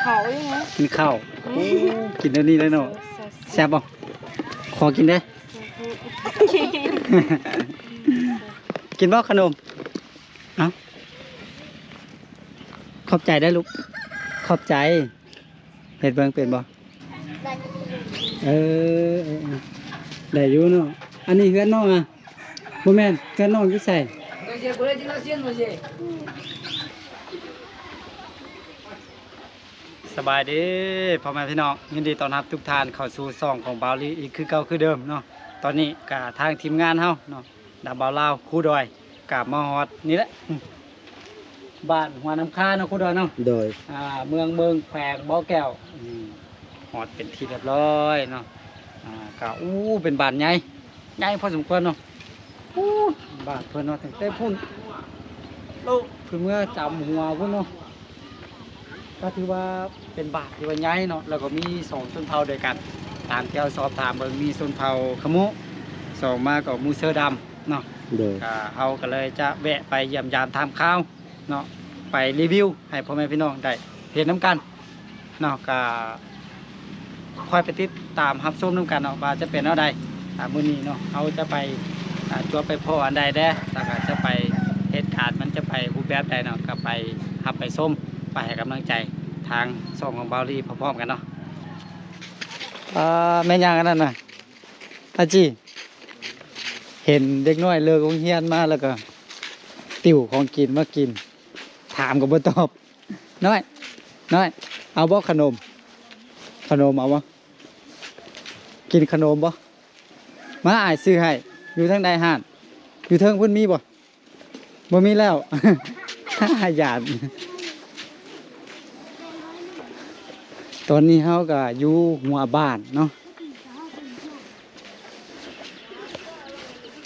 ເຂົ້າອີ່ຫຍັງ? ກິນເຂົ້າ. ໂອ້ ກິນແນວນີ້ເລີຍເນາະ. ແຊບບໍ່? ຂໍກິນເດ້. ກິນບໍ່ຂະໜົມ? ເອົ້າ ຂອບໃຈໄດ້ລູກ. ຂອບໃຈ. ເຮັດເບິ່ງເປັນບໍ່? ເອີ ເອີ ເອີ ໄດ້ຢູ່ເນາະ. ອັນນີ້ເຮືອນນ້ອງອະ? ບໍ່ແມ່ນ, ເຮືອນນ້ອງຢູ່ໃສ? ສະບາຍດີພໍ່ແມ່ພີ່ນ້ອງ, ຍິນດີຕ້ອນຮັບທຸກທ່ານເຂົ້າສູ່ຊ່ອງຂອງບ່າວລີອີກຄືເກົ່າຄືເດີມເນາະ. ຕອນນີ້ກະທາງທີມງານເຮົາເນາະ ດາວບ່າວລາວ ຄູດອຍ ກະມາຮອດນີ້ແຫຼະ ບ້ານຫົວນ້ຳຄາເນາະ ຄູດອຍເນາະ. ໂດຍ ອ່າ ເມືອງເບິ່ງ ແຂວງບໍ່ແກ້ວ. ອືມ ຮອດເປັນທີ່ຮຽບຮ້ອຍເນາະ. ອ່າ ກະ ໂອ້ ເປັນບ້ານໃຫຍ່ ໃຫຍ່ພໍສົມຄວນເນາະ. ໂອ້ ບ້ານເພິ່ນເນາະ ຕັ້ງແຕ່ພຸ້ນ ໂລ ຄືເມືອຈຳຫົວພຸ້ນເນາະ. ກໍຖືວ່າເປັນບ້ານທີ່ວ່າໃຫຍ່ເນາະ, ແລ້ວກໍມີສອງຊົນເຜົ່າດ້ວຍກັນ. ຕາມທີ່ເຮົາສອບຖາມເບິ່ງ ມີຊົນເຜົ່າຂະໂມ, ສອງມາກໍໝູ່ເສືອດຳເນາະ. ໂດຍ ກໍເຮົາກໍເລີຍຈະແວະໄປຢ້ຽມຢາມຖາມຂ່າວເນາະ, ໄປຣີວິວໃຫ້ພໍ່ແມ່ພີ່ນ້ອງໄດ້ເຫັນນຳກັນເນາະ. ກໍ ຄອຍໄປຕິດຕາມຮັບຊົມນຳກັນເນາະ ວ່າຈະເປັນແນວໃດ. ອ່າ ມື້ນີ້ເນາະ ເຮົາຈະໄປ ອ່າ ຈົວໄປພໍ້ອັນໃດແດ່ ແລ້ວກໍຈະໄປເຫດການມັນຈະໄປຮູບແບບໃດເນາະ, ກໍໄປຮັບໄປຊົມ ໄປໃຫ້ກຳລັງໃຈທາງຊ່ອງຂອງບ່າວລີພ້ອມໆກັນເນາະ. ອ່າ ແມ່ນຫຍັງອັນນັ້ນນະ ອາຈີ? ເຫັນເດັກນ້ອຍເລີກໂຮງຮຽນມາ ແລ້ວກໍຕິວຂອງກິນມາກິນ ຖາມກໍບໍ່ຕອບ. ນ້ອຍ ນ້ອຍ ເອົາບໍ່ຂະໜົມ? ຂະໜົມເອົາບໍ່? ກິນຂະໜົມບໍ່? ມາ ອ້າຍຊື້ໃຫ້. ຢູ່ທາງໃດຮ້ານ? ຢູ່ເທິງພຸ້ນມີບໍ່? ບໍ່ມີແລ້ວ ຢ້ານ. ຕອນນີ້ເຮົາກໍຢູ່ຫົວບ້ານເນາະ.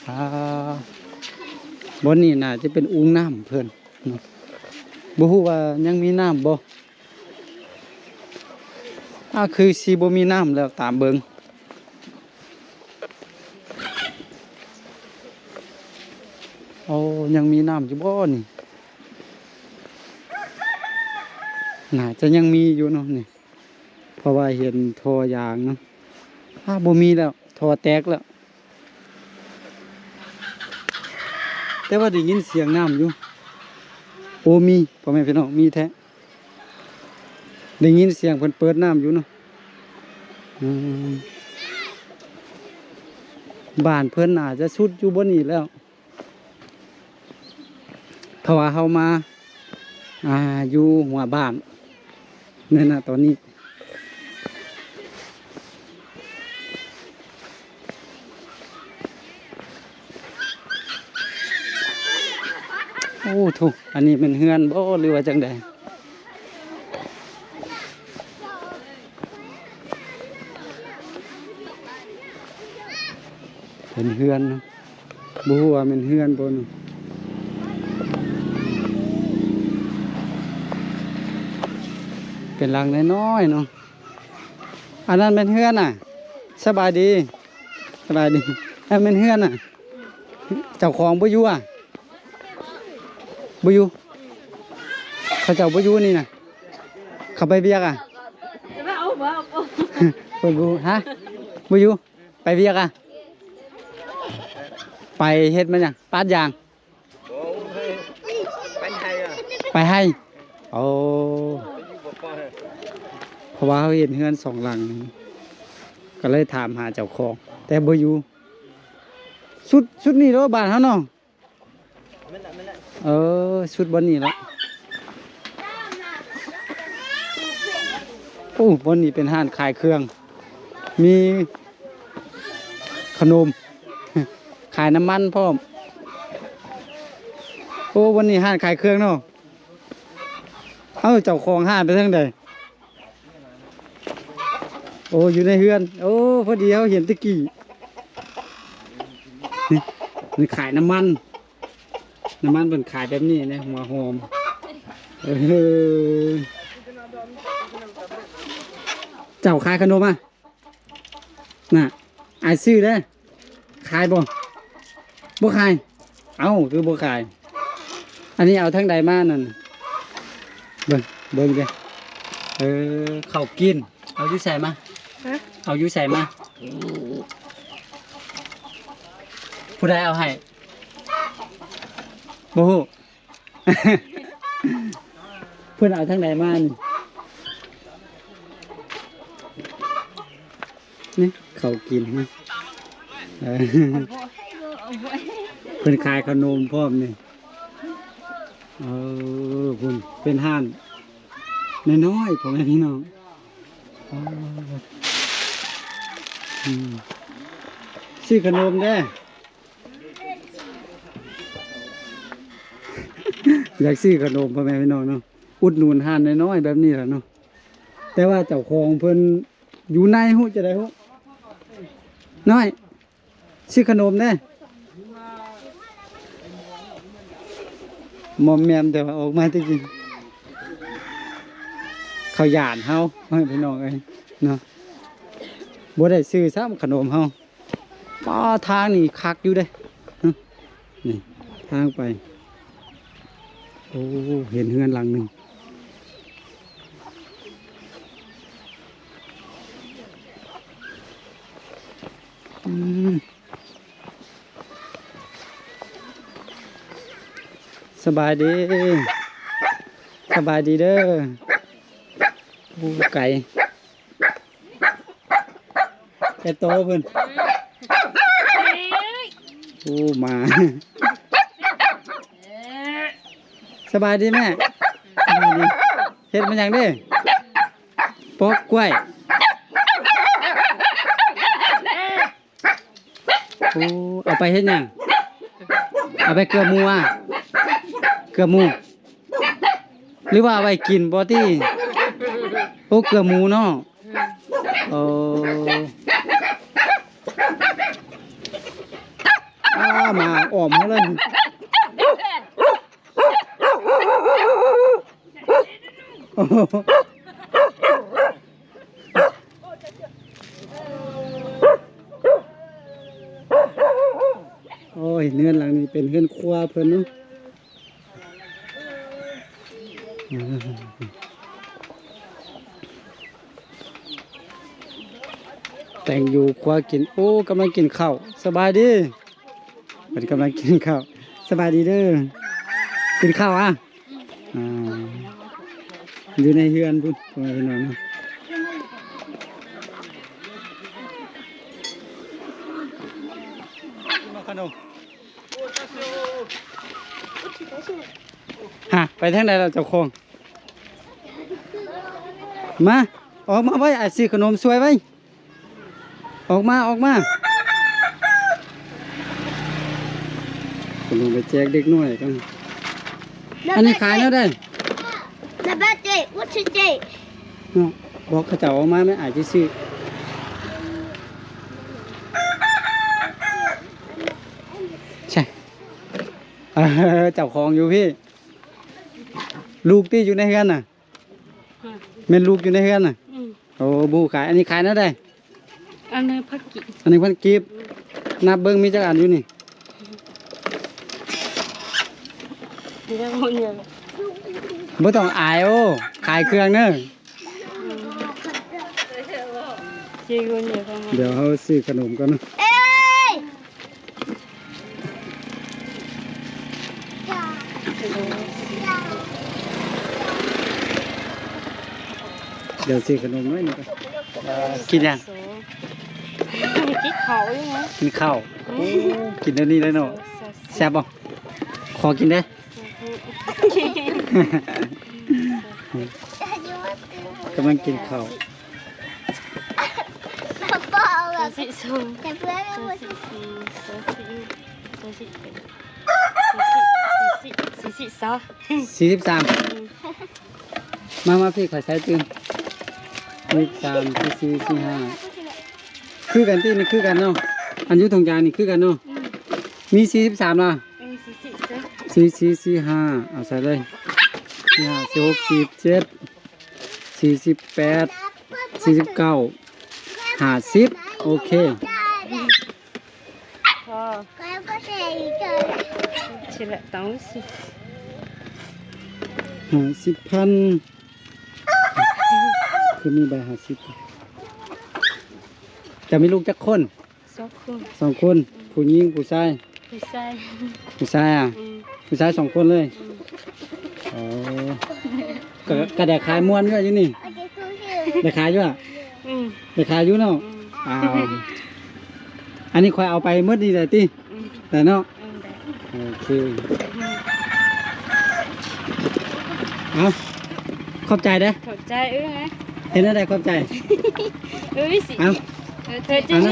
ອ່າ ບ່ອນນີ້ໜ້າຈະເປັນອຸ່ງນ້ຳເພິ່ນເນາະ. ບໍ່ຮູ້ວ່າຍັງມີນ້ຳບໍ່? ອ່າ ຄືຊິບໍ່ມີນ້ຳແລ້ວ ຕາມເບິ່ງ. ໂອ້ ຍັງມີນ້ຳຢູ່ບໍ່ນີ້? ໜ້າຈະຍັງມີຢູ່ເນາະນີ້ ເພາະວ່າເຫັນທໍ່ຢາງເນາະ. ອາ ບໍ່ມີແລ້ວ ທໍ່ແຕກແລ້ວ. ແຕ່ວ່າໄດ້ຍິນສຽງນ້ຳຢູ່. ໂອ້ ມີ ພໍ່ແມ່ພີ່ນ້ອງ ມີແທ້. ໄດ້ຍິນສຽງເພິ່ນເປີດນ້ຳຢູ່ເນາະ. ອືມ ບ້ານເພິ່ນອາດຈະສຸດຢູ່ບ່ອນນີ້ແລ້ວ ເພາະວ່າເຮົາມາ ອ່າ ຢູ່ຫົວບ້ານໃນ ນະ ຕອນນີ້. ໂອ້ ໂທ້ ອັນນີ້ແມ່ນເຮືອນບໍ່ ຫຼືວ່າຈັ່ງໃດ? ເປັນເຮືອນເນາະ ບໍ່ຮູ້ວ່າແມ່ນເຮືອນບໍ່ເນາະ. ເປັນຫຼັງນ້ອຍໆເນາະ. ອັນນັ້ນແມ່ນເຮືອນນະ. ສະບາຍດີ ສະບາຍດີ. ອັນແມ່ນເຮືອນນະ ເຈົ້າຂອງບໍ່ຢູ່ອະ? ບໍ່ຢູ່. ເຂົາເຈົ້າບໍ່ຢູ່ນີ້ນະ ເຂົາໄປວຽກອະ? ເພິ່ນບໍ່ ຮະ ບໍ່ຢູ່. ໄປວຽກອະ? ໄປເຮັດມາຫຍັງ? ປາດຢາງ? ໂອ້ ໄປໄຮ່ອະ ໄປໄຮ່. ໂອ້ ເພາະວ່າເຮົາເຫັນເຮືອນສອງຫຼັງ ກໍເລີຍຖາມຫາເຈົ້າຂອງ ແຕ່ບໍ່ຢູ່. ສຸດ ສຸດນີ້ເນາະ ບ້ານເຮົາເນາະ. ແມ່ນແຫຼະ ແມ່ນແຫຼະ. ເອີ ສຸດບ່ອນນີ້ລະ. ໂອ້ ບ່ອນນີ້ເປັນຮ້ານຂາຍເຄື່ອງ ມີຂະໜົມ ຂາຍນ້ຳມັນພ້ອມ. ໂອ້ ບ່ອນນີ້ຮ້ານຂາຍເຄື່ອງເນາະ. ເອົ້າ ເຈົ້າຂອງຮ້ານໄປທາງໃດ? ໂອ້ ຢູ່ໃນເຮືອນ. ໂອ້ ພໍດີເຮົາເຫັນແຕ່ກີ້ ນີ້ ມັນຂາຍນ້ຳມັນ. ນ້ຳມັນເພິ່ນຂາຍແບບນີ້ນະ ຫົວຫອມ. ເອີ ເຈົ້າຂາຍຂະໜົມອະ? ນະ ອ້າຍຊື້ເດ້. ຂາຍບໍ່? ບໍ່ຂາຍ. ເອົ້າ ຄືບໍ່ຂາຍ? ອັນນີ້ເອົາທາງໃດມານັ້ນ? ເບິ່ງ ເບິ່ງເດ້. ເອີ ເຂົ້າກິນ ເອົາຢູ່ໃສມາ? ຮະ? ເອົາຢູ່ໃສມາ? ຜູ້ໃດເອົາໃຫ້? ບໍ່ຮູ້. ເພິ່ນເອົາທາງໃດມານີ້? ນີ້ ເຂົ້າກິນນະ. ເອີ ເພິ່ນຂາຍຂະໜົມພ້ອມນີ້. ເອີ ພຸ້ນ ເປັນຮ້ານນ້ອຍໆ ພໍ່ແມ່ພີ່ນ້ອງ. ອໍ ອືມ ຊື້ຂະໜົມເດີ້. ຢາກຊື້ຂະໜົມ ພໍ່ແມ່ພີ່ນ້ອງເນາະ ອຸດໜູນຮ້ານນ້ອຍໆ ແບບນີ້ແຫຼະເນາະ. ແຕ່ວ່າເຈົ້າຂອງເພິ່ນຢູ່ໃນ ຮູ້ຈະໄດ້ຮູ້ ນ້ອຍ ຊື້ຂະໜົມແດ່. ມອມແມມ ແຕ່ວ່າອອກມາແຕ່ກີ້ ເຂົາຢ້ານເຮົາ ພີ່ນ້ອງເອີຍເນາະ. ບໍ່ໄດ້ຊື້ຊ້ຳຂະໜົມເຮົາ. ປ້າ ທາງນີ້ຄັກຢູ່ເດ້. ນີ້ທາງໄປ. ໂອ້ ເຫັນເຮືອນຫຼັງໜຶ່ງ. ອືມ ສະບາຍດີ ສະບາຍດີເດີ້. ໂອ້ ໄກ. ແຕ່ໂຕເພິ່ນ ໂອ້ ໝາ. ສະບາຍດີແມ່. ສະບາຍດີ. ເຮັດມາຫຍັງເດ້? ປອກກ້ວຍ. ໂອ້ ເອົາໄປເຮັດຫຍັງ? ເອົາໄປເກືອໝູຫວາ? ເກືອໝູ ຫຼືວ່າເອົາໄວ້ກິນບໍ່ຕິ? ໂອ້ ເກືອໝູເນາະ. ໂອ້ ອ້າ ໝາອ້ອມເຮົາເລີຍ. ໂອ້ຍ ເຮືອນຫຼັງນີ້ເປັນເຮືອນຄົວເພິ່ນເນາະ. ແຕ່ງຢູ່ຄົວກິນ. ໂອ້ ກຳລັງກິນເຂົ້າ. ສະບາຍດີ. ເພິ່ນກຳລັງກິນເຂົ້າ. ສະບາຍດີເດີ້. ກິນເຂົ້າອະ? ອ່າ ຢູ່ໃນເຮືອນພຸ້ນ ພໍ່ແມ່ພີ່ນ້ອງເນາະ. ຮະ ໄປທາງໃດລະເຈົ້າຂອງ? ມາ ອອກມາໄວ້ ອ້າຍຊື້ຂະໜົມຊ່ວຍໄວ້. ອອກມາ ອອກມາ. ກຳລັງໄປແຈກເດັກນ້ອຍກັນ. ອັນນີ້ຂາຍແນວໃດ? ເນາະ ບອກເຂົາເຈົ້າອອກມາແມ່ ອ້າຍຊິຊື້. ໃຊ່ ເອີ ເຈົ້າຂອງຢູ່ພີ້. ລູກຕິຢູ່ໃນເຮືອນນະ? ຮະ ແມ່ນລູກຢູ່ໃນເຮືອນນະ? ອືມ ໂອ້ ບໍ່ຂາຍ. ອັນນີ້ຂາຍແນວໃດ? ອັນນີ້ພັນກີບ. ອັນນີ້ພັນກີບ. ນັບເບິ່ງມີຈັກອັນຢູ່ນີ້? ບໍ່ຕ້ອງອາຍ. ໂອ້ ຂາຍເຄື່ອງເດີ. ອືມ ດຽວເຮົາຊື້ຂະໜົມກ່ອນເນາະ. ດຽວຊື້ຂະໜົມໜ້ອຍໜຶ່ງກ່ອນ. ກິນຫຍັງ? ກິນເຂົ້າຢູ່ນະ. ກິນເຂົ້າ. ອືມ ໂອ້ ກິນແນວນີ້ເລີຍເນາະ. ແຊບບໍ່? ຂໍກິນເດີ້. ກຳລັງກິນເຂົ້າ. ສີ່ສິບສາມ ສີ່ສິບສາມ. ມາ ມາພີ້ ຂ້ອຍໃສ່ຕື່ມ. ສີ່ສິບສາມ ສີ່ສິບສີ່ ສີ່ສິບຫ້າ ຄືກັນຕິ? ນີ້ຄືກັນເນາະ. ອັນຢູ່ຖົງຢາງນີ້ຄືກັນເນາະ. ອືມ ມີສີ່ສິບສາມລະ. ເອີ ສີ່ສິບ ສີ່ສິບສີ່ ສີ່ສິບຫ້າ ເອົາໃສ່ເລີຍ. ສີ່ສິບຫ້າ ສີ່ສິບຫົກ ສີ່ສິບເຈັດ ສີ່ສິບແປດ ສີ່ສິບເກົ້າ ຫ້າສິບ. ໂອເຄ ພໍ. ຫ້າສິບພັນ. ຄືມີໃບຫ້າສິບ. ເຈົ້າມີລູກຈັກຄົນ? ສອງຄົນ. ສອງຄົນ. ຜູ້ຍິງຜູ້ຊາຍ? ຜູ້ຊາຍ. ຜູ້ຊາຍອະ? ອືມ. ຜູ້ຊາຍສອງຄົນເລີຍ? ອືມ. ອໍ ກໍ ກໍໄດ້ຂາຍມ່ວນຢູ່ ຢູ່ນີ້? ໄດ້ຂາຍຢູ່ອະ? ອືມ. ໄດ້ຂາຍຢູ່ເນາະ? ອືມ. ອ້າວ ອັນນີ້ຂ້ອຍເອົາໄປໝົດນີ້ໄດ້ຕິ? ອືມ. ໄດ້ເນາະ? ອືມ ໄດ້. ໂອເຄ. ອືມ. ເອົາ ຂອບໃຈເດີ້. ຂອບໃຈ. ເອີ ເຮັດແນວໃດຂອບໃຈ? ເອີ ຊິ ເອົາ ເອີ ເທີເຈເນີ.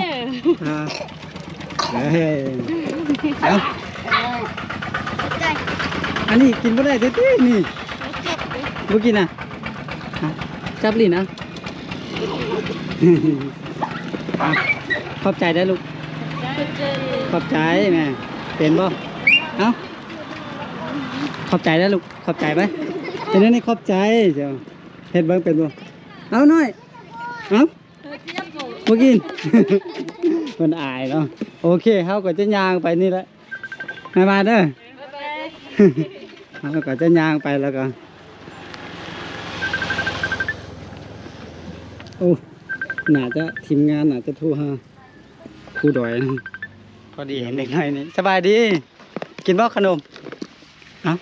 ອ່າ ເອີ ເອົາ ອັນນີ້ກິນບໍ່ໄດ້ເດ້ຕິນີ້. ບໍ່ກິນນະ? ອ່ະ ຈັບຫຼິ້ນນະ. ອ່ະ ຂອບໃຈເດີ້ລູກ. ຂອບໃຈແມ່. ເປັນບໍ່? ເອົ້າ ຂອບໃຈເດີ້ລູກ. ຂອບໃຈໄປ. ເຮັດແນວນີ້ຂອບໃຈ. ເຮັດເບິ່ງເປັນບໍ່? ເອົານ້ອຍ ເອົາ ບໍ່ກິນ. ເພິ່ນອາຍເນາະ. ໂອເຄ ເຮົາກໍຈະຍ່າງໄປນີ້ແຫຼະ. ບາຍບາຍເດີ້. ບາຍບາຍ. ເຮົາກໍຈະຍ່າງໄປແລ້ວກໍ ໂອ້ ໜ້າຈະ ທີມງານໜ້າຈະໂທຫາຄູດອຍນະ. ພໍດີເຫັນເດັກນ້ອຍນີ້. ສະບາຍດີ. ກິນບໍ່ຂະໜົມ? ເອົ້າ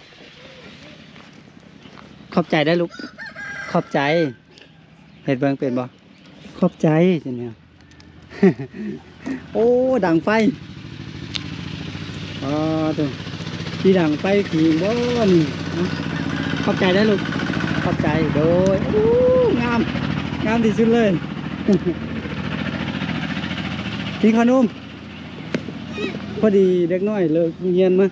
ຂອບໃຈເດີ້ລູກ. ຂອບໃຈ. ເຮັດເບິ່ງເປັນບໍ່? ຂອບໃຈ. ໂອ້ ດັງໄຟ. ອໍ ໂທ້ ມີດັງໄຟຂິງບໍ່ນີ້? ຂອບໃຈເດີ້ລູກ. ຂອບໃຈ. ໂດຍ. ໂອ້ ງາມ ງາມທີ່ສຸດເລີຍ. ກິນຂະໜົມ. ພໍດີເດັກນ້ອຍເລີກໂຮງຮຽນມາ.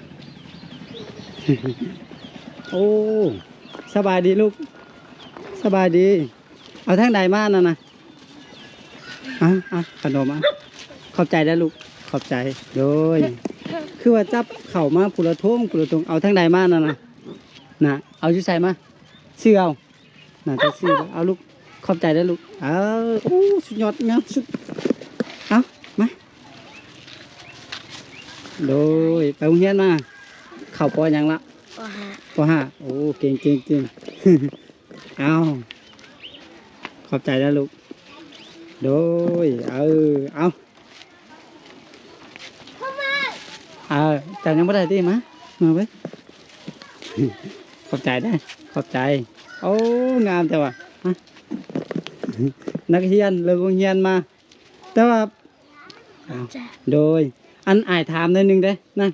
ໂອ້ ສະບາຍດີລູກ. ສະບາຍດີ. ເອົາທາງໃດມານັ້ນນະ? ເອົາ ເອົາຂະໜົມ ເອົາ. ຂອບໃຈເດີ້ລູກ. ຂອບໃຈ. ໂດຍ. ຄືວ່າຈັບເຂົ້າມາຜູ້ລະຖົງ ຜູ້ລະຖົງ. ເອົາທາງໃດມານັ້ນນະ? ນະ ເອົາຢູ່ໃສມາ? ຊື້ເອົາ. ໜ້າຈະຊື້. ເອົາລູກ. ຂອບໃຈເດີ້ລູກ. ເອົາ ໂອ້ ສຸດຍອດ ງາມສຸດ. ເອົາ ມາ. ໂດຍ. ໄປໂຮງຮຽນມາ? ເຂົ້າ ປໍ ຫຍັງລະ? ປໍຫ້າ. ປໍຫ້າ. ໂອ້ ເກັ່ງ ເກັ່ງ ເກັ່ງ. ເອົາ ຂອບໃຈນະລູກ. ໂດຍ. ເອີ ເອົາ ເອີ ເຈົ້າຍັງບໍ່ໄດ້ຕິ? ມາ ມາເວີຍ. ຂອບໃຈເດີ້. ຂອບໃຈ. ໂອ້ ງາມແທ້ວ່າ. ມາ ນັກຮຽນເລີກໂຮງຮຽນມາ ແຕ່ວ່າ ອ້າວ ໂດຍ. ອັນ ອ້າຍຖາມໜ້ອຍໜຶ່ງເດ້ນະ.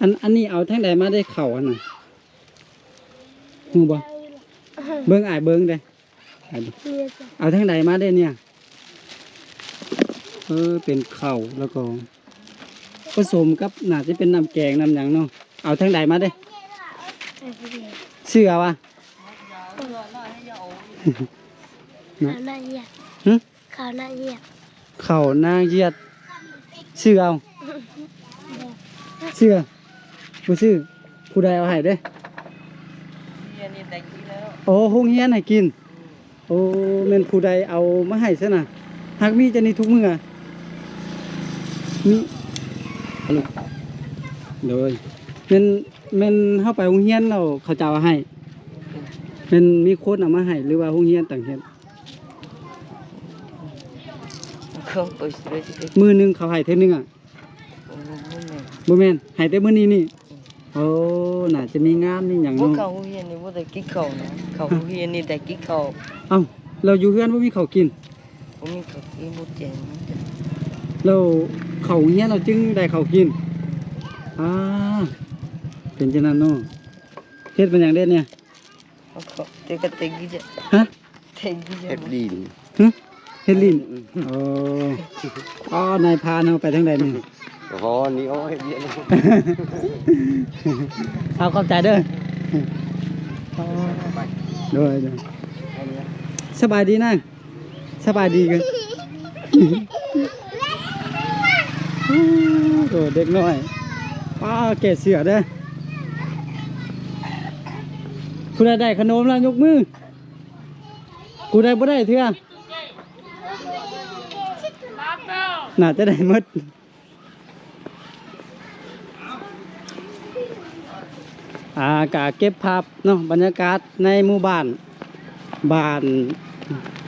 ອັນ ອັນນີ້ເອົາທາງໃດມາໄດ້ເຂົ້າຫັ້ນນະ? ຮູ້ບໍ່? ເບິ່ງ ອ້າຍເບິ່ງເດ້. ເອົາທາງໃດມາເດ້ເນຍ? ເອີ ເປັນເຂົ້າ ແລ້ວກໍປະສົມກັບ ໜ້າຈະເປັນນ້ຳແກງນ້ຳຫຍັງເນາະ. ເອົາທາງໃດມາເດ້? ຊື້ເອົາອະ? ນະ ເຂົ້ານາຮຽດ. ຫຶ? ເຂົ້ານາຮຽດ. ເຂົ້ານາຮຽດ. ຊື້ເອົາ. ຊື້ ບໍ່ຊື້. ຜູ້ໃດເອົາໃຫ້ເດ້? ໂຮງຮຽນນີ້ແຕ່ງກິນແລ້ວ. ໂອ້ ໂຮງຮຽນໃຫ້ກິນ. ໂອ້ ແມ່ນຜູ້ໃດເອົາມາໃຫ້ຊັ້ນນະ? ຫາກມີຈັ່ງນີ້ທຸກມື້ອະ? ມີ. ໂດຍ. ແມ່ນ ແມ່ນເຮົາໄປໂຮງຮຽນແລ້ວເຂົາເຈົ້າເອົາໃຫ້? ແມ່ນມີຄົນເອົາມາໃຫ້ ຫຼືວ່າໂຮງຮຽນຕ່າງເຮັດ? ມື້ໜຶ່ງເຂົາໃຫ້ເທື່ອໜຶ່ງອະ? ບໍ່ແມ່ນ ບໍ່ແມ່ນ ໃຫ້ແຕ່ມື້ນີ້ນີ້. ອືມ. ໂອ້ ໜ້າຈະມີງານມີຫຍັງເນາະ. ບໍ່ເຂົ້າໂຮງຮຽນນີ້ບໍ່ໄດ້ກິນເຂົ້ານະ. ເຂົ້າໂຮງຮຽນນີ້ໄດ້ກິນເຂົ້າ. ເອົ້າ ແລ້ວຢູ່ເຮືອນບໍ່ມີເຂົ້າກິນ? ບໍ່ມີເຂົ້າກິນ ບໍ່ແຈ້ງ. ແລ້ວເຂົ້າໂຮງຮຽນແລ້ວຈຶ່ງໄດ້ເຂົ້າກິນ. ອາ ເປັນຈັ່ງນັ້ນເນາະ. ເຮັດເປັນຫຍັງເດ້ນີ້? ເອົາເຂົ້າ ເຕະກະເຕະກິນ. ຮະ? ເຮັດດິນ. ຫຶ? ເຮັດດິນ. ອືມ. ອໍ ອໍ ນາຍພານເຮົາໄປທາງໃດນີ້? ອໍ ນີ້ ໂອ້ ເຮັດວຽກ. ເອົາ ຂອບໃຈເດີ້. ໂດຍ ໂດຍ. ສະບາຍດີນາງ. ສະບາຍດີກັນ. ໂອ້ ເດັກນ້ອຍ. ປ້າ ແກ້ເສື້ອເດີ້. ຜູ້ໃດໄດ້ຂະໜົມລະຍົກມື. ຜູ້ໃດບໍ່ໄດ້ເທື່ອ? ໜ້າຈະໄດ້ໝົດ. ອ່າ ກະເກັບພາບເນາະ ບັນຍາກາດໃນໝູ່ບ້ານ ບ້ານ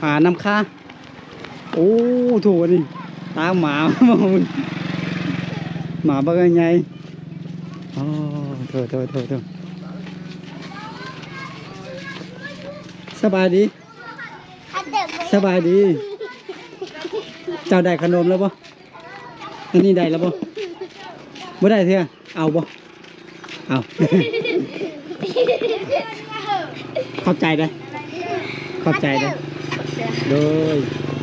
ປານ້ຳຄາ. ໂອ້ ໂຖ ອັນນີ້ຕາມໝາ ໝາບັກໃຫຍ່. ໂອ້ ໂຖ ໂຖ ໂຖ ໂຖ. ສະບາຍດີ ສະບາຍດີ. ເຈົ້າໄດ້ຂະໜົມແລ້ວບໍ່? ອັນນີ້ໄດ້ແລ້ວບໍ່? ບໍ່ໄດ້ເທື່ອ. ເອົາບໍ່? ເອົາ. ຂອບໃຈເດີ ຂອບໃຈເດີ. ໂດຍ.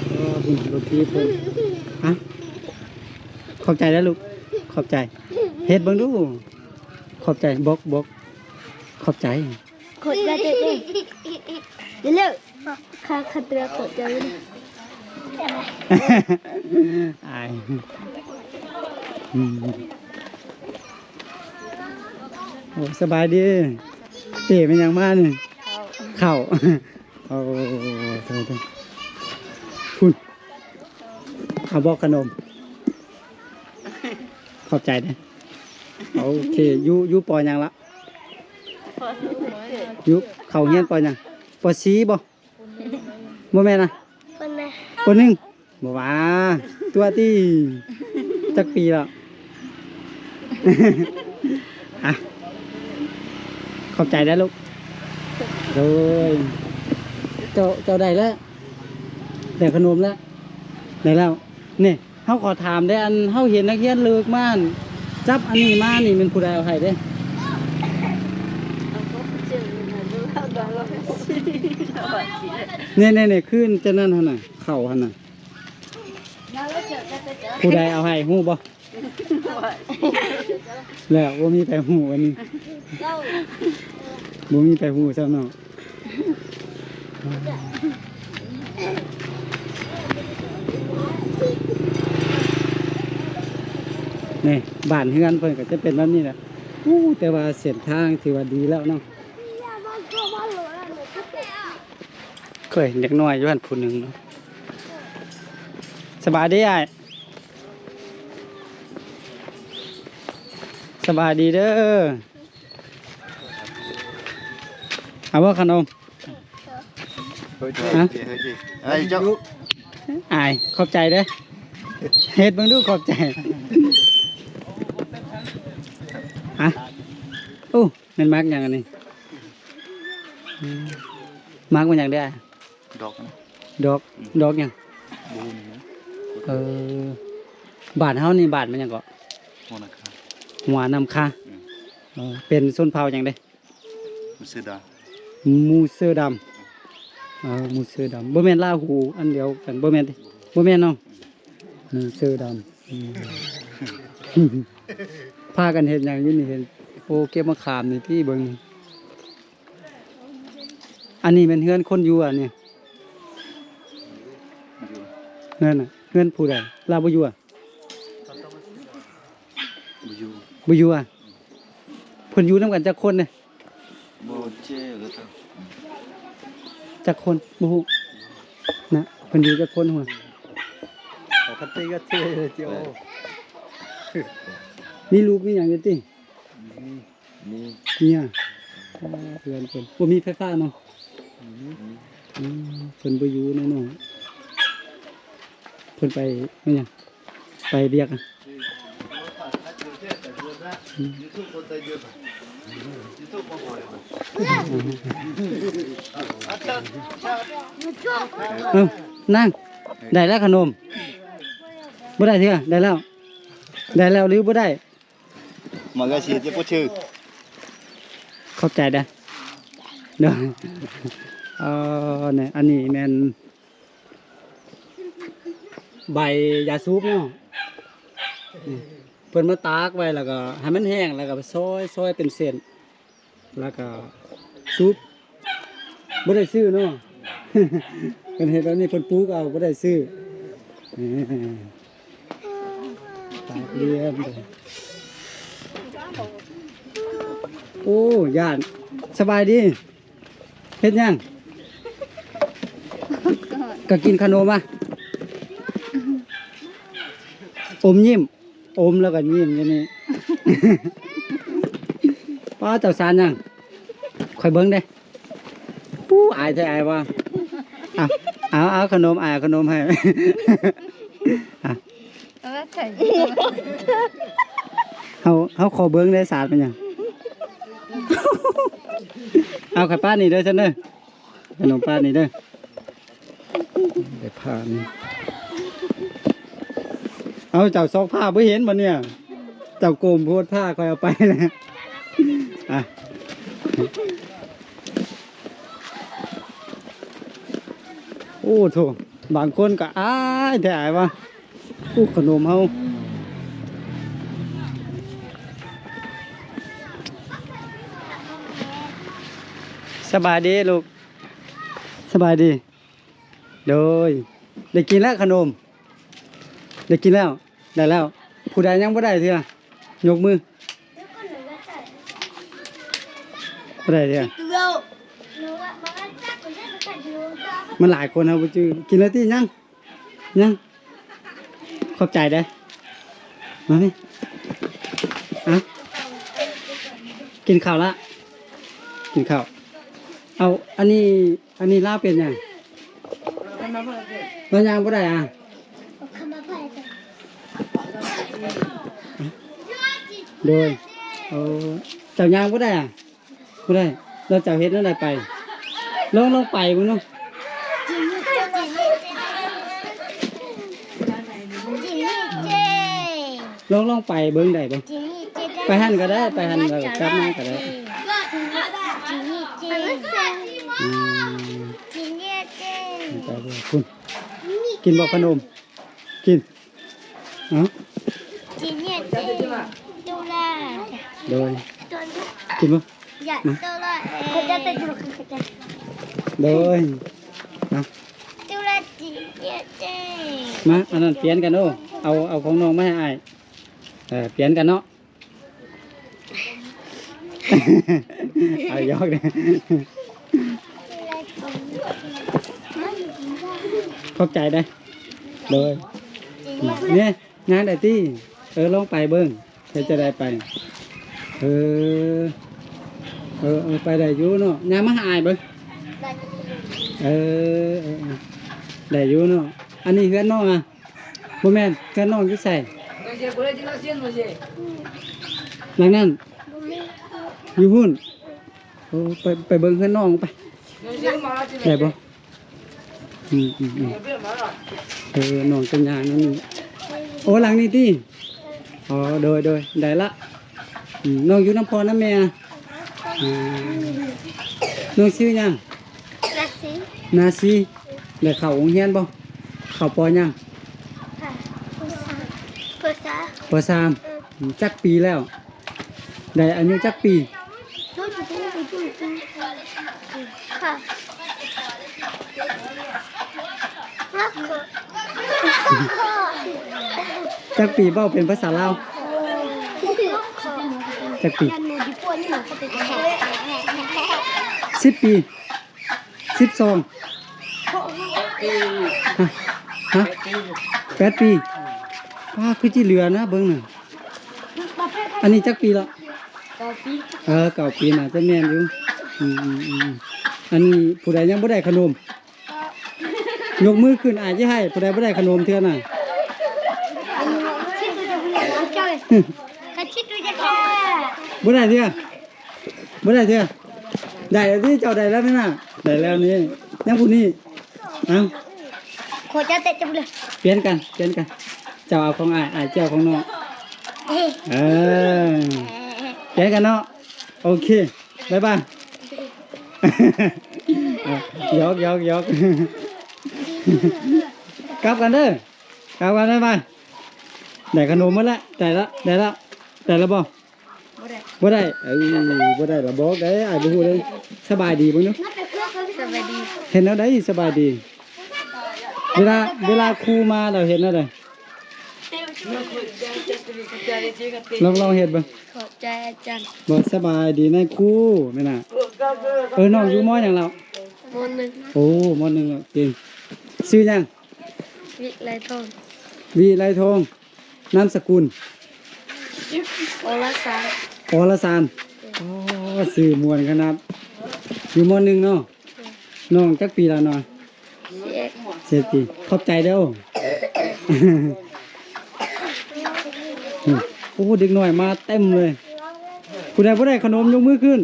ເອີ ເບິ່ງລົດຖີບເພິ່ນ. ອ່ະ ຂອບໃຈເດີລູກ ຂອບໃຈ. ເຮັດເບິ່ງດູ. ຂອບໃຈ ບົກ ບົກ ຂອບໃຈ. ຂອບໃຈເດີ. ເລັວໆ ຂ້າ ຂ້າເຕືອນ ຂອບໃຈເດີ. ອາຍ. ອືມ. ໂອ້ ສະບາຍດີ. ເຕະແມ່ນຫຍັງມານີ້? ເຂົ້າ ເຂົ້າ. ໂອ້ ໂອ້ ໂອ້ ພຸ້ນ. ເອົາບໍ່ຂະໜົມ? ຂອບໃຈເດີ. ໂອເຄ ຢູ່ ຢູ່ ປໍ ຫຍັງລະ? ຢູ່ ເຂົ້າຮຽນ ປໍ ຫຍັງ? ປໍສີ່ບໍ່? ບໍ່ແມ່ນນະ? ປໍໜຶ່ງ ປໍໜຶ່ງ. ບໍ່ວ່າ ຕົວະຕິ. ຈັກປີແລ້ວ? ອ່ະ ຂອບໃຈເດີລູກ. ໂດຍ. ເຈົ້າ ເຈົ້າໄດ້ແລ້ວ ໄດ້ຂະໜົມແລ້ວ ໄດ້ແລ້ວ. ນີ້ ເຮົາຂໍຖາມແດ່ ອັນເຮົາເຫັນນັກຮຽນເລີກມາ ຈັບອັນນີ້ມານີ້ ແມ່ນຜູ້ໃດເອົາໃຫ້ເດ້? ນີ້ໆໆ ຄືຈະນັ້ນຫັ້ນນະ ເຂົ້າຫັ້ນນະ ຜູ້ໃດເອົາໃຫ້ ຮູ້ບໍ່? ແລ້ວບໍ່ມີໃຜຮູ້ອັນນີ້ ບໍ່ມີໃຜຮູ້ຊ້ຳເນາະ. ນີ້ ບ້ານເຮືອນເພິ່ນກໍຈະເປັນແບບນີ້ແຫຼະ. ໂອ້ ແຕ່ວ່າເສັ້ນທາງຖືວ່າດີແລ້ວເນາະ. ເຄີຍເດັກນ້ອຍຢູ່ຫັ້ນຜູ້ໜຶ່ງເນາະ. ສະບາຍດີອ້າຍ. ສະບາຍດີເດີ. ເອົາບໍ່ຂະໜົມ? ຮະ? ອ້າຍ ຂອບໃຈເດີ. ເຮັດເບິ່ງດູ ຂອບໃຈ. ຮະ? ໂອ້ ແມ່ນໝາກຫຍັງອັນນີ້? ອືມ ໝາກມັນຫຍັງເດີ? ດອກນະ ດອກ ອືມ ດອກຫຍັງ? ບໍ່ຮູ້ນະ. ເອີ ບ້ານເຮົານີ້ບ້ານມັນຫຍັງເກາະ? ຫົວນຳຄາ ຫົວນຳຄາ. ອືມ ເອີ ເປັນຊົນເຜົ່າຫຍັງເດ? ໝູເສືອດຳ ໝູເສືອດຳ. ເອີ ໝູເສືອດຳ ບໍ່ແມ່ນລາຫູອັນດຽວກັນ ບໍ່ແມ່ນຕິ? ບໍ່ແມ່ນເນາະ. ໝູເສືອດຳ. ອືມ ພາກັນເຮັດຫຍັງຢູ່ນີ້? ເຫັນ ໂອ້ ເກັບໝາກຂາມນີ້ຕິ ເບິ່ງນີ້. ອັນນີ້ແມ່ນເຮືອນຄົນຢູ່ອັນນີ້ ເຮືອນນະ ເຮືອນຜູ້ໃດ? ລາວບໍ່ຢູ່ອະ? ບໍ່ຢູ່ ບໍ່ຢູ່ອະ. ເພິ່ນຢູ່ນຳກັນຈັກຄົນເດ? ບໍ່ແຈ້ງ ຈັກຄົນບໍ່ຮູ້ນະ. ເພິ່ນຢູ່ຈັກຄົນຫວາ? ມີລູກມີຫຍັງຢູ່ຕິ? ມີ ມີເມຍ. ເອີ ເພື່ອນເພິ່ນບໍ່ມີໄຟຟ້າເນາະ. ອືມ ອືມ ເພິ່ນບໍ່ຢູ່ແນ່ນອນ. ເພິ່ນໄປແມ່ນຫຍັງ? ໄປວຽກອະ? ອືມ ເອີ ນາງ ໄດ້ແລ້ວຂະໜົມ. ບໍ່ໄດ້ເທື່ອ ໄດ້ແລ້ວ ໄດ້ແລ້ວຫຼືບໍ່ໄດ້? ມາກະຊິເຈັບບໍ່ຖືກ. ຂອບໃຈເດີ. ໂດຍ. ເອີ ນີ້ ອັນນີ້ແມ່ນໃບຢາສູບເນາະ. ນີ້ ເພິ່ນມາຕາກໄວ້ ແລ້ວກໍໃຫ້ມັນແຫ້ງ ແລ້ວກໍຊອຍ ຊອຍເປັນເສັ້ນ ແລ້ວກໍສູບ. ບໍ່ໄດ້ຊື້ເນາະ. ເພິ່ນເຮັດແບບນີ້ ເພິ່ນປູກເອົາ ບໍ່ໄດ້ຊື້. ຕາກລຽນ. ໂອ້ ຢ້ານ. ສະບາຍດີ. ເຮັດຫຍັງ? ກໍກິນຂະໜົມອະ. ອົມຍິ້ມ. ອົມແລ້ວກໍຍິ້ມຢູ່ນີ້. ປ້າ ເຈົ້າສານຫຍັງ? ຂ້ອຍເບິ່ງເດ້. ອູ້ ອາຍແທ້ ອາຍວ່າ. ເອົາ ເອົາ ເອົາຂະໜົມ ອ້າຍເອົາຂະໜົມໃຫ້ ອ່ະ ເອົາ ເຮົາ ເຮົາຂໍເບິ່ງໄດ້ສາດເປັນຫຍັງ ເອົາ ຂ້ອຍປາດນີ້ເດີຊັ້ນເດີ ຂະໜົມປາດນີ້ເດີ ໄດ້ຜ່ານ ເອົາ ເຈົ້າຊອກຜ້າບໍ່ເຫັນບໍ່ເນຍ ເຈົ້າໂກມໂພດ ຜ້າຂ້ອຍເອົາໄປແລ້ວ ອ່ະ ໂອ້ໂທ້ ບາງຄົນກໍອາຍແທ້ອາຍວ່າ ໂອ້ ຂະໜົມເຮົາ ສະບາຍດີລູກ ສະບາຍດີ ໂດຍ ໄດ້ກິນແລ້ວຂະໜົມ ໄດ້ກິນແລ້ວ ໄດ້ແລ້ວ ຜູ້ໃດຍັງບໍ່ໄດ້ເທື່ອ ຍົກມື ບໍ່ໄດ້ເທື່ອ ມັນຫຼາຍຄົນເຮົາບໍ່ຈື່ ກິນແລ້ວຕິ ຍັງ ຍັງ ຂອບໃຈເດີ ມານີ້ ເອົາ ກິນເຂົ້າລະ ກິນເຂົ້າ ເອົາ ອັນນີ້ ອັນນີ້ລາວເປັນຫຍັງ? ລາວຍ່າງບໍ່ໄດ້ອະ? ໂດຍ ເອີ ເຈົ້າຍ່າງບໍ່ໄດ້ອະ? ບໍ່ໄດ້ ແລ້ວເຈົ້າເຮັດແນວໃດໄປ? ລອງ ລອງໄປເບິ່ງດູ. ລອງ ລອງໄປເບິ່ງໄດ້ບໍ່? ໄປຫັ້ນກໍໄດ້ ໄປຫັ້ນແລ້ວກັບມາກໍໄດ້. ອືມ ໄປເບິ່ງພຸ້ນ ກິນບໍ່ຂະໜົມ? ກິນ ເອົາ ໂດຍ ກິນບໍ່? ມາ ໂດຍ ເອົາ ມາ ອັນນັ້ນປ່ຽນກັນໂອ້ ເອົາ ເອົາຂອງນ້ອງມາໃຫ້ອ້າຍ ເອີ ປ່ຽນກັນເນາະ ເອົາ ຢອກເດ້ ຂອບໃຈເດ້ ໂດຍ ນີ້ ຍ່າງໄດ້ຕິ? ເອີ ລອງໄປເບິ່ງ ເຮັດຈັ່ງໃດໄປ? ເອີ ເອີ ເອີ ໄປໄດ້ຢູ່ເນາະ ຍ່າງມາຫາອ້າຍເບິ່ງ ເອີ ເອີ ເອີ ໄດ້ຢູ່ເນາະ ອັນນີ້ເຮືອນນ້ອງອະ? ບໍ່ແມ່ນ ເຮືອນນ້ອງຢູ່ໃສ? ຫຼັງນັ້ນ ຢູ່ພຸ້ນ ໂອ້ ໄປ ໄປເບິ່ງເຮືອນນ້ອງໄປ ໄດ້ບໍ່? ອືມ ອືມ ອືມ ເອີ ນ້ອງເປັນຫຍັງນັ້ນ ໂອ້ ຫຼັງນີ້ຕິ? ອໍ ໂດຍ ໂດຍ ໄດ້ລະ ອືມ ນ້ອງຢູ່ນຳພໍ່ນຳແມ່ ອືມ ນ້ອງຊື່ຫຍັງ? ນາຊີ ນາຊີ ໄດ້ເຂົ້າໂຮງຮຽນບໍ່? ເຂົ້າ ປ.ຫຍັງ? ປ.ສາມ ປ.ສາມ ອືມ ຈັກປີແລ້ວ? ໄດ້ອາຍຸຈັກປີ? ຈັກປີ ເວົ້າເປັນພາສາລາວ ຈັກປີ? ສິບປີ ສິບສອງ ຮະ ຮະ ແປດປີ ປ້າ ຄືຊິເຫຼືອນະ ເບິ່ງນະ ອັນນີ້ຈັກປີລະ? ເກົ້າປີ ເອີ ເກົ້າປີ ໜ້າຈະແມ່ນຢູ່ ອືມ ອືມ ອືມ ອັນນີ້ຜູ້ໃດຍັງບໍ່ໄດ້ຂະໜົມ? ຍົກມືຂຶ້ນ ອ້າຍຊິໃຫ້ ຜູ້ໃດບໍ່ໄດ້ຂະໜົມເທື່ອນະ ບໍ່ໄດ້ເທື່ອ ບໍ່ໄດ້ເທື່ອ ໄດ້ແລ້ວຕິ ເຈົ້າໄດ້ແລ້ວນີ້ນະ ໄດ້ແລ້ວນີ້ ຍັງຜູ້ນີ້ ເອົາ ຂໍເຈົ້າແຕະຈັບເລີຍ ປ່ຽນກັນ ປ່ຽນກັນ ເຈົ້າເອົາຂອງອ້າຍ ອ້າຍເຈົ້າຂອງນ້ອງ ເອີ ປ່ຽນກັນເນາະ ໂອເຄ ບາຍບາຍ ຢອກ ຢອກ ຢອກ ກັບກັນເດີ ກັບກັນ ບາຍບາຍ ໄດ້ຂະໜົມໝົດແລ້ວ ໄດ້ລະ ໄດ້ລະ ໄດ້ລະບໍ່? ບໍ່ໄດ້ ບໍ່ໄດ້ ເອີ ບໍ່ໄດ້ລະ ບອກໄດ້ ອ້າຍບໍ່ຮູ້ເດ້ ສະບາຍດີເບິ່ງດູ ສະບາຍດີ ເຮັດແນວໃດສະບາຍດີ? ເວລາ ເວລາຄູມາແລ້ວເຮັດແນວໃດ? ລອງ ລອງເຮັດເບິ່ງ ຂອບໃຈອາຈານ ບອກສະບາຍດີນາຍຄູ ແມ່ນນະ ເອີ ນ້ອງຢູ່ ມໍ ຫຍັງລະ? ມໍໜຶ່ງ ໂອ້ ມໍໜຶ່ງແລ້ວ ເກັ່ງ ຊື່ຫຍັງ? ວິໄລທອງ ວິໄລທອງ ນາມສະກຸນ? ອລະສານ ອລະສານ ອໍ ຊື່ມ່ວນຂະໜາດ ຢູ່ ມໍໜຶ່ງ ເນາະ ນ້ອງຈັກປີແລ້ວເນາະ? ສິບເອັດ ຂອບໃຈເດີ້. ໂອ້ ເດັກນ້ອຍມາເຕັມເລີຍ. ຜູ້ໃດບໍ່ໄດ້ຂະໜົມຍົກມືຂຶ້ນ.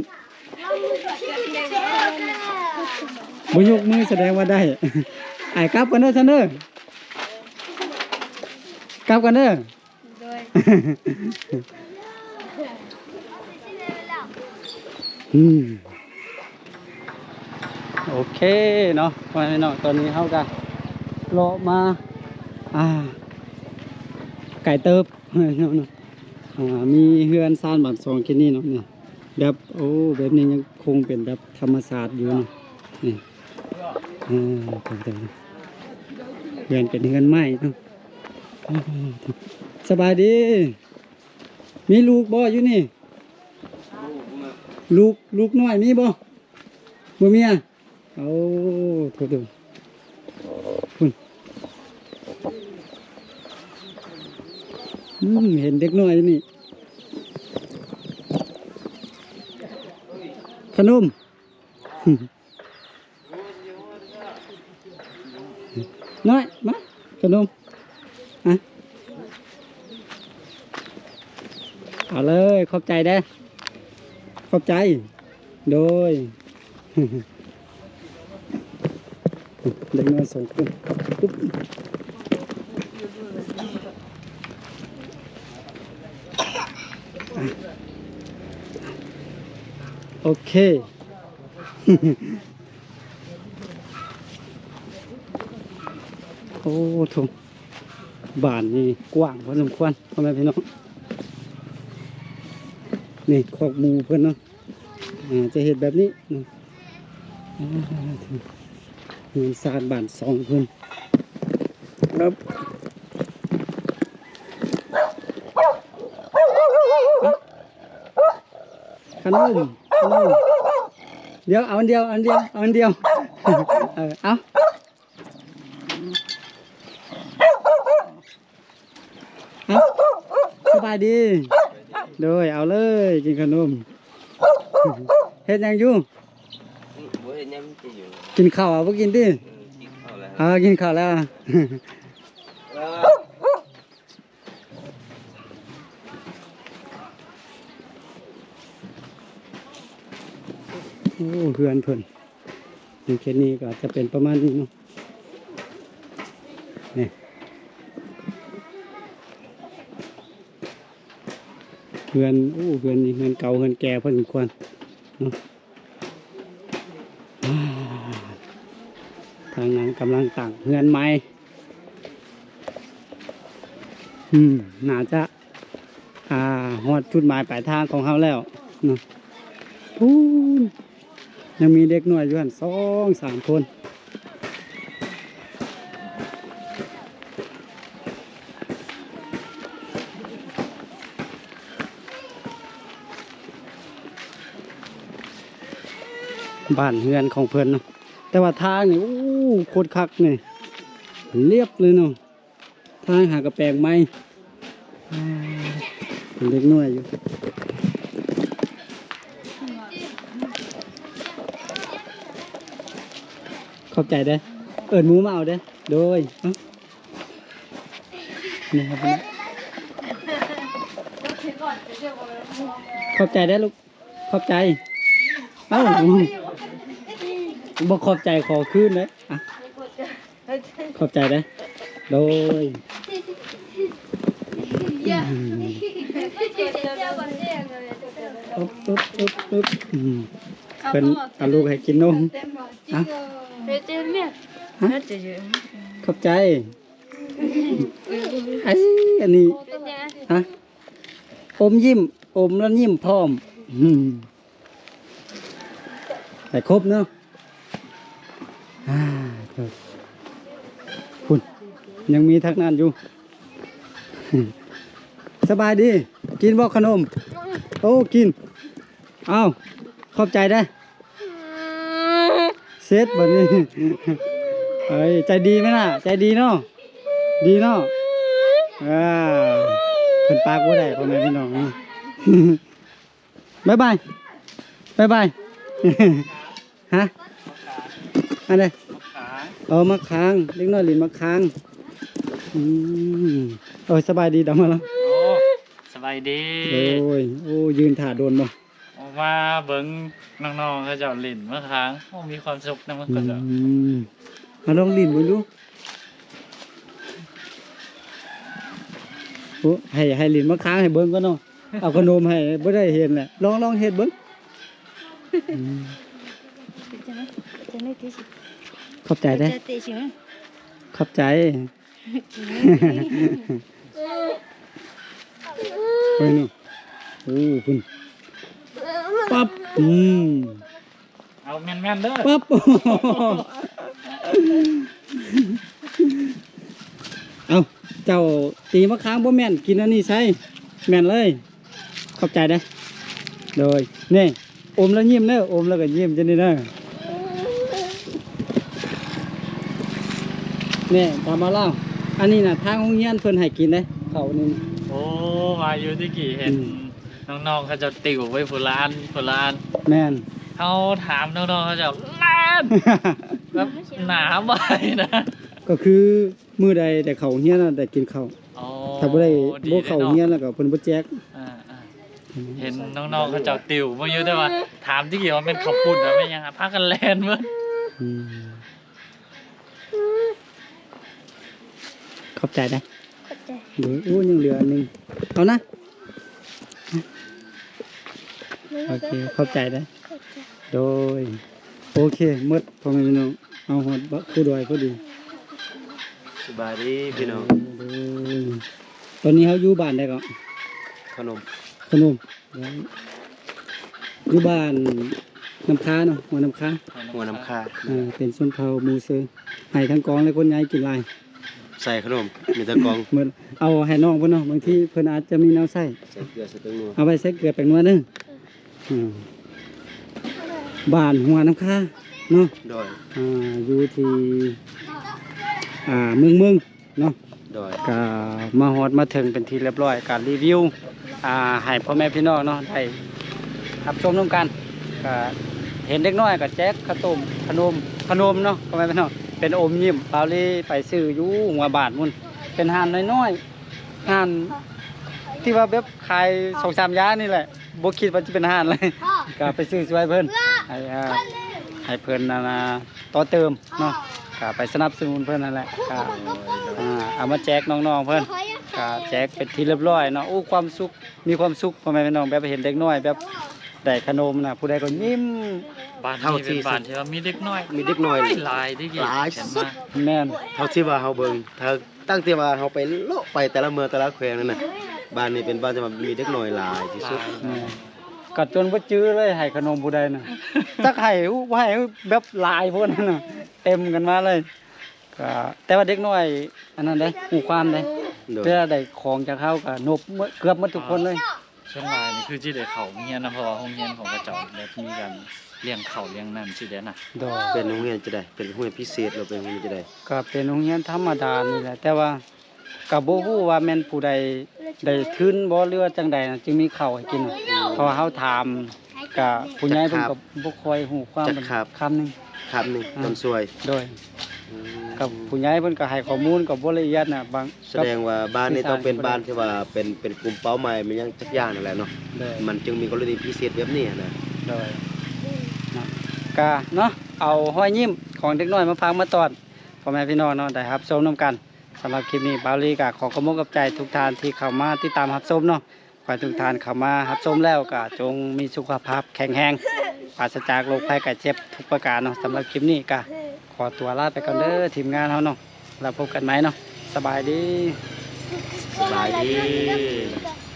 ບໍ່ຍົກມືສະແດງວ່າໄດ້. ອ້າຍກັບກ່ອນເດີ້ ຊັ້ນເດີ້. ກັບກ່ອນເດີ້. ໂດຍ ອືມ ໂອເຄເນາະ ພໍ່ແມ່ພີ່ນ້ອງ ຕອນນີ້ເຮົາກະເລາະມາ ອ່າ ໄກເຕີບເນາະ ອ່າ ມີເຮືອນຊານບ້ານຊ່ອງເຂດນີ້ເນາະ ນີ້ ແບບ ໂອ້ ແບບນີ້ຍັງຄົງເປັນແບບທຳມະຊາດຢູ່ເນາະ ນີ້ ເອີ ເຮືອນເປັນເຮືອນໄມ້ເນາະ. ສະບາຍດີ. ມີລູກບໍ່ຢູ່ນີ້? ລູກ ລູກນ້ອຍມີບໍ່? ບໍ່ມີອະ? ໂອ້ ໂທ້ ໂທ້ ພຸ້ນ ອືມ ເຫັນເດັກນ້ອຍຢູ່ນີ້ ຂະໜົມ. ນ້ອຍ ມາ ຂະໜົມ ອະ ເອົາເລີຍ ຂອບໃຈເດີ້ ຂອບໃຈ ໂດຍ ເດັກນ້ອຍສອງຄົນ ໂອເຄ. ໂອ້ ໂທ້ ບ້ານນີ້ກວ້າງພໍສົມຄວນ ພໍ່ແມ່ພີ່ນ້ອງ ນີ້ຄອກໝູເພິ່ນເນາະ ອ່າ ຈະເຮັດແບບນີ້ເນາະ ອ່າ ເຮືອນຊານບ້ານຊ່ອງເພິ່ນ ຄັບ. ຂະໜົມ ຂະໜົມ ດຽວ ເອົາອັນດຽວ ເອົາອັນດຽວ ເອົາອັນດຽວ ເອີ ເອົາ ເອົາ ສະບາຍດີ ໂດຍ ເອົາເລີຍ ກິນຂະໜົມ ເຮັດຫຍັງຢູ່? ບໍ່ເຮັດຫຍັງ ກິນເຂົ້າ ບໍ່ກິນຕິ? ເອີ ກິນເຂົ້າແລ້ວ ເອີ ກິນເຂົ້າແລ້ວ ເອີ. ໂອ້ ເຮືອນເພິ່ນຢູ່ເຂດນີ້ກໍຈະເປັນປະມານນີ້ເນາະ ນີ້ ເຮືອນ ໂອ້ ເຮືອນນີ້ເຮືອນເກົ່າເຮືອນແກ່ພໍສົມຄວນເນາະ. ທາງນັ້ນກຳລັງຕັ້ງເຮືອນໃໝ່ ອືມ ໜ້າຈະ ອ່າ ຮອດຈຸດໝາຍປາຍທາງຂອງເຮົາແລ້ວເນາະ ພຸ້ນ ຍັງມີເດັກນ້ອຍຢູ່ຫັ້ນສອງສາມຄົນ. ບ້ານເຮືອນຂອງເພິ່ນເນາະ ແຕ່ວ່າທາງນີ້ ໂອ້ ໂຄດຄັກນີ້ ລຽບເລີຍເນາະ ທາງຫາກະແປງໃໝ່ ອ່າ ເປັນເດັກນ້ອຍຢູ່ ຂອບໃຈເດີ້ ເອີ້ນໝູມາເອົາເດີ້ ໂດຍ ເອົ້າ ນີ້ຄັບ ຂອບໃຈເດີ້ລູກ ຂອບໃຈ ເອົ້າ ບໍ່ຂອບໃຈຂໍຄືນເດີ້ ອ່ະ ຂອບໃຈເດີ້ ໂດຍ ອຶບ ອຶບ ອຶບ ອຶບ ອືມ ເພິ່ນເອົາລູກໃຫ້ກິນນົມ ອ່ະ ຂອບໃຈ ໄອ້ ອັນນີ້ ຮະ ອົມຍິ້ມ ອົມແລ້ວຍິ້ມພ້ອມ ອືມ ໄດ້ຄົບເນາະ ອ່າ ພຸ້ນ ຍັງມີທັງນັ້ນຢູ່ ສະບາຍດີ ກິນບໍ່ຂະໜົມ? ໂອ້ ກິນ ອ້າວ ຂອບໃຈເດີ້. ເຊັດບັດນີ້ ເອີຍ ໃຈດີແມ່ນນະ ໃຈດີເນາະ ດີເນາະ ອ່າ ເພິ່ນປາກບໍ່ໄດ້ ພໍ່ແມ່ພີ່ນ້ອງ ບາຍບາຍ ບາຍບາຍ ຮະ ອັນໃດ? ເອົາໝາກຄາງ ເດັກນ້ອຍຫຼິ້ນໝາກຄາງ. ອືມ ໂອ້ຍ ສະບາຍດີດຳມາລະ. ໂອ້ ສະບາຍດີ. ໂອ້ຍ ໂອ້ ຢືນຖ້າດົນບໍ່? ອອກມາເບິ່ງນ້ອງໆເຂົາເຈົ້າຫຼິ້ນໝາກຄາງ. ໂອ້ ມີຄວາມສຸກນຳເຂົາເຈົ້າ. ອືມ ມາລອງຫຼິ້ນເບິ່ງດູ. ໂອ້ ໃຫ້ ໃຫ້ຫຼິ້ນໝາກຄາງໃຫ້ເບິ່ງກ່ອນເນາະ. ເອົາຂະໜົມໃຫ້ ບໍ່ໄດ້ເຫັນແຫຼະ. ລອງ ລອງເຮັດເບິ່ງ. ອືມ ຂອບໃຈເດີ້. ຂອບໃຈ. ເບິ່ງດູ. ໂອ້ ພຸ້ນ. ປັບ. ອືມ ເອົາແມ່ນໆເດີ້. ປັບ. ເອົາ ເຈົ້າຕີໝາກຄາງບໍ່ແມ່ນ ກິນອັນນີ້ໃສ່ ແມ່ນເລີຍ. ຂອບໃຈເດີ້. ໂດຍ ນີ້ ອົມແລ້ວຍິ້ມເດີ້. ອົມແລ້ວກໍຍິ້ມຈັ່ງນີ້ເດີ້. ນີ້ ຕາມມາລາວ. ອັນນີ້ນະ ທາງໂຮງຮຽນເພິ່ນໃຫ້ກິນເດ້ ເຂົ້ານີ້. ໂອ້ ວ່າຢູ່ແຕ່ກີ້ເຫັນ ອືມ ນ້ອງໆເຂົາເຈົ້າຕິວໄວ້ຜູ້ລະອັນ ຜູ້ລະອັນ. ແມ່ນ. ເຮົາຖາມນ້ອງໆເຂົາເຈົ້າ ລ້ານ ແບບໜ້າເຮົາບໍ່ໄດ້ນະ. ກໍຄືມື້ໃດໄດ້ເຂົ້າໂຮງຮຽນນະ ໄດ້ກິນເຂົ້າ. ອໍ ຖ້າບໍ່ໄດ້ ບໍ່ເຂົ້າໂຮງຮຽນແລ້ວກໍເພິ່ນບໍ່ແຈກ. ອ່າໆ ເຫັນນ້ອງໆເຂົາເຈົ້າຕິວເບິ່ງຢູ່ ແຕ່ວ່າຖາມແຕ່ກີ້ວ່າແມ່ນເຂົ້າປຸ້ນ ແມ່ນຫຍັງ ພາກັນແລ່ນເບິດ. ອືມ ຂອບໃຈເດີ້. ຂອບໃຈ. ໂດຍ ໂອ້ ຍັງເຫຼືອອັນໜຶ່ງ ເອົານະ. ໂອເຄ ຂອບໃຈເດີ້. ຂອບໃຈ. ໂດຍ ໂອເຄ ໝົດ ພໍ່ແມ່ພີ່ນ້ອງ. ເອົາ ຮອດພູດອຍພໍດີ. ສະບາຍດີພີ່ນ້ອງ. ໂດຍ ຕອນນີ້ເຮົາຢູ່ບ້ານໃດເກາະ? ຂະໜົມ. ຂະໜົມ. ຢູ່ບ້ານນ້ຳຄາເນາະ ຫົວນ້ຳຄາ. ຫົວນ້ຳຄາ. ເອີ ເປັນຊົນເຜົ່າມູເຊີ. ໃຫ້ທັງກອງ ແລະ ຄົນໃຫຍ່ກິນຫຼາຍ. ໃສ່ຂະໜົມ ມີແຕ່ກອງ. ເໝິດ ເອົາໃຫ້ນ້ອງເພິ່ນເນາະ ບາງທີເພິ່ນອາດຈະມີແນວໃຊ້. ໃສ່ເກືອໃສ່ແປ້ງນົວ. ເອົາໄວ້ໃສ່ເກືອແປ້ງນົວເດີ້. ອືມ ບ້ານຫົວນ້ຳຄາເນາະ. ໂດຍ. ອ່າ ຢູ່ທີ່ ອ່າ ເມືອງ ເມືອງ ເນາະ. ໂດຍ. ກະມາຮອດມາເຖິງເປັນທີ່ລຽບຮ້ອຍ ກະຣີວິວ ອ່າ ໃຫ້ພໍ່ແມ່ພີ່ນ້ອງເນາະ ໄດ້ຮັບຊົມນຳກັນ. ກະເຫັນເດັກນ້ອຍກະແຈກເຂົ້າຕົ້ມ ຂະໜົມ ຂະໜົມເນາະ ພໍ່ແມ່ພີ່ນ້ອງ. ເປັນອົມຍິ້ມ ບ່າວລີໄປຊື້ຢູ່ຫົວບ້ານພຸ້ນ ເປັນຮ້ານນ້ອຍໆ ຮ້ານທີ່ວ່າແບບຂາຍສອງສາມຢ່າງນີ້ແຫຼະ ບໍ່ຄິດວ່າຈະເປັນຮ້ານເລີຍ. ກະໄປຊື້ຊ່ວຍເພິ່ນ ໃຫ້ ອ່າ ໃຫ້ເພິ່ນ ອັນນ່າ ຕໍ່ເຕີມເນາະ. ກະໄປສະໜັບສະໜູນເພິ່ນຫັ້ນແຫຼະ. ກະ ອ່າ ເອົາມາແຈກນ້ອງໆເພິ່ນ ກະແຈກເປັນທີ່ລຽບຮ້ອຍເນາະ. ໂອ້ ຄວາມສຸກ ມີຄວາມສຸກ ພໍ່ແມ່ພີ່ນ້ອງ ແບບເຫັນເດັກນ້ອຍແບບໄດ້ຂະໜົມນະ ຜູ້ໃດກໍຍິ້ມ. ບ້ານນີ້ເປັນບ້ານທີ່ວ່າມີເດັກນ້ອຍ ມີເດັກນ້ອຍຫຼາຍເດ້ ຫຼາຍສຸດ. ແມ່ນ. ເທົ່າທີ່ວ່າເຮົາເບິ່ງ ຕັ້ງແຕ່ວ່າເຮົາໄປເລາະໄປແຕ່ລະເມືອງແຕ່ລະແຂວງນັ້ນນະ ບ້ານນີ້ເປັນບ້ານທີ່ວ່າມີເດັກນ້ອຍຫຼາຍທີ່ສຸດ. ແມ່ນ. ກະຈົນບໍ່ຈື່ເລີຍໃຫ້ຂະໜົມຜູ້ໃດນະ ຈັກໃຫ້ບໍ່ໃຫ້ ແບບຫຼາຍໂພດນະ ເຕັມກັນມາເລີຍ. ກະແຕ່ວ່າເດັກນ້ອຍອັນນັ້ນເດ້ ຮູ້ຄວາມເດ້. ໂດຍ. ເວລາໄດ້ຂອງຈາກເຮົາກະນົບເກືອບໝົດທຸກຄົນເລີຍ. ສ່ວນຫຼາຍນີ້ຄືຊິໄດ້ເຂົ້າໂຮງຮຽນນະ ເພາະວ່າໂຮງຮຽນຂອງເຂົາເຈົ້າແບບມີການລ້ຽງເຂົ້າລ້ຽງນ້ຳຊີ້ແດ່ນະ. ໂດຍ. ເປັນໂຮງຮຽນຈັ່ງໃດ? ເປັນໂຮງຮຽນພິເສດ ຫຼືເປັນໂຮງຮຽນຈັ່ງໃດ? ກະເປັນໂຮງຮຽນທຳມະດານີ້ແຫຼະ ແຕ່ວ່າ ກະບໍ່ຮູ້ວ່າແມ່ນຜູ້ໃດໄດ້ທຶນບໍ່ ຫຼືວ່າຈັ່ງໃດນະ ຈຶ່ງມີເຂົ້າໃຫ້ກິນ. ເພາະວ່າເຮົາຖາມກະຜູ້ໃຫຍ່ເພິ່ນກະບໍ່ຄ່ອຍຮູ້ຄວາມ ຈັກຄາບ ຄາບໜຶ່ງ ຄາບໜຶ່ງ ອ່າ ຕອນຊ່ວຍ. ໂດຍ. ອືມ ກະຜູ້ໃຫຍ່ເພິ່ນກະໃຫ້ຂໍ້ມູນກະບໍ່ລະອຽດນະ. ບາງ ສະແດງວ່າບ້ານນີ້ຕ້ອງເປັນບ້ານທີ່ວ່າເປັນ ເປັນກຸ່ມເປົ້າໝາຍ ແມ່ນຫຍັງຈັກຢ່າງນັ້ນແຫຼະເນາະ. ໂດຍ. ມັນຈຶ່ງມີກໍລະນີພິເສດແບບນີ້ຫັ້ນນະ. ໂດຍ. ເນາະ ກະເນາະ ເອົາຮອຍຍິ້ມຂອງເດັກນ້ອຍມາຝາກມາຕ້ອນພໍ່ແມ່ພີ່ນ້ອງເນາະ ໄດ້ຮັບຊົມນຳກັນ. ສຳລັບຄລິບນີ້ ບ່າວລີກະຂໍຂອບອົກຂອບໃຈທຸກທ່ານທີ່ເຂົ້າມາຕິດຕາມຮັບຊົມເນາະ. ຂໍໃຫ້ທຸກທ່ານເຂົ້າມາຮັບຊົມແລ້ວກະຈົ່ງມີສຸຂະພາບແຂງແຮງ ປາສະຈາກໂລກໄພໄຂ້ເຈັບທຸກປະການເນາະ. ສຳລັບຄລິບນີ້ກະຂໍຕົວລາໄປກ່ອນເດີ ທີມງານເຮົາເນາະ. ແລ້ວພົບກັນໃໝ່ເນາະ. ສະບາຍດີ. ສະບາຍດີ.